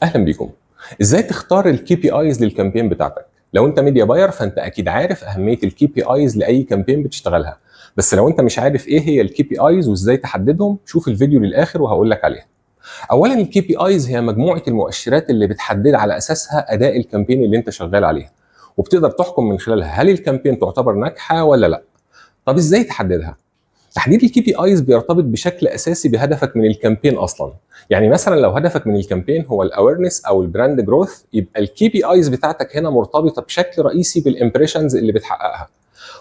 اهلا بيكم. ازاي تختار ال KPIs لل campaign بتاعتك؟ لو انت media buyer فانت اكيد عارف اهمية ال KPIs لاي campaign بتشتغلها، بس لو انت مش عارف ايه هي ال KPIs وازاي تحددهم، شوف الفيديو للاخر وهقول لك عليها. اولا، ال KPIs هي مجموعة المؤشرات اللي بتحدد على اساسها اداء ال campaign اللي انت شغال عليها، وبتقدر تحكم من خلالها هل ال campaign تعتبر ناجحة ولا لا. طب ازاي تحددها؟ تحديد ال KPIs بيرتبط بشكل اساسي بهدفك من ال campaign اصلا. يعني مثلا لو هدفك من ال campaign هو ال awareness او ال brand growth، يبقى ال KPIs بتاعتك هنا مرتبطة بشكل رئيسي بال impressions اللي بتحققها.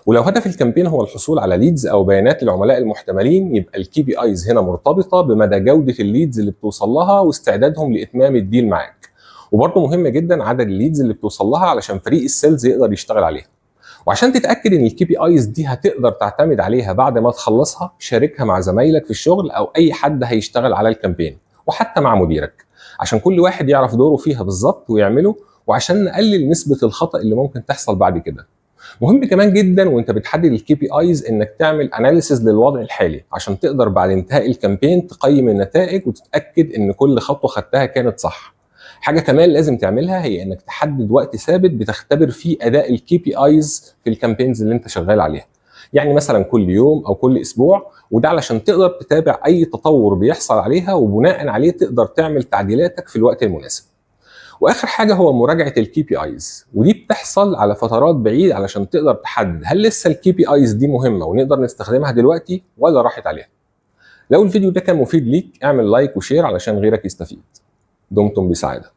ولو هدف ال campaign هو الحصول على leads او بيانات للعملاء المحتملين، يبقى ال KPIs هنا مرتبطة بمدى جوده ال leads اللي بتوصل لها واستعدادهم لاتمام ال deal معاك. وبرده مهم جدا عدد ال leads اللي بتوصل لها علشان فريق ال sales يقدر يشتغل عليها. وعشان تتاكد ان ال KPIs دي هتقدر تعتمد عليها بعد ما تخلصها، شاركها مع زمايلك في الشغل او اي حد هيشتغل على ال campaign، وحتى مع مديرك، عشان كل واحد يعرف دوره فيها بالظبط ويعمله، وعشان نقلل نسبه الخطا اللي ممكن تحصل بعد كده. مهم كمان جدا وانت بتحدد ال KPIs انك تعمل analysis للوضع الحالي، عشان تقدر بعد انتهاء ال campaign تقيم النتائج وتتاكد ان كل خطوة خدتها كانت صح. حاجة كمان لازم تعملها هي انك تحدد وقت ثابت بتختبر فيه اداء ال KPIs في ال campaigns اللي انت شغال عليها، يعني مثلا كل يوم او كل اسبوع، وده علشان تقدر تتابع اي تطور بيحصل عليها، وبناء عليه تقدر تعمل تعديلاتك في الوقت المناسب. واخر حاجة هو مراجعه ال KPIs، ودي بتحصل على فترات بعيدة علشان تقدر تحدد هل لسه ال KPIs دي مهمة ونقدر نستخدمها دلوقتي ولا راحت عليها. لو الفيديو ده كان مفيد ليك، اعمل like و share علشان غيرك يستفيد. دمتم بسعاده.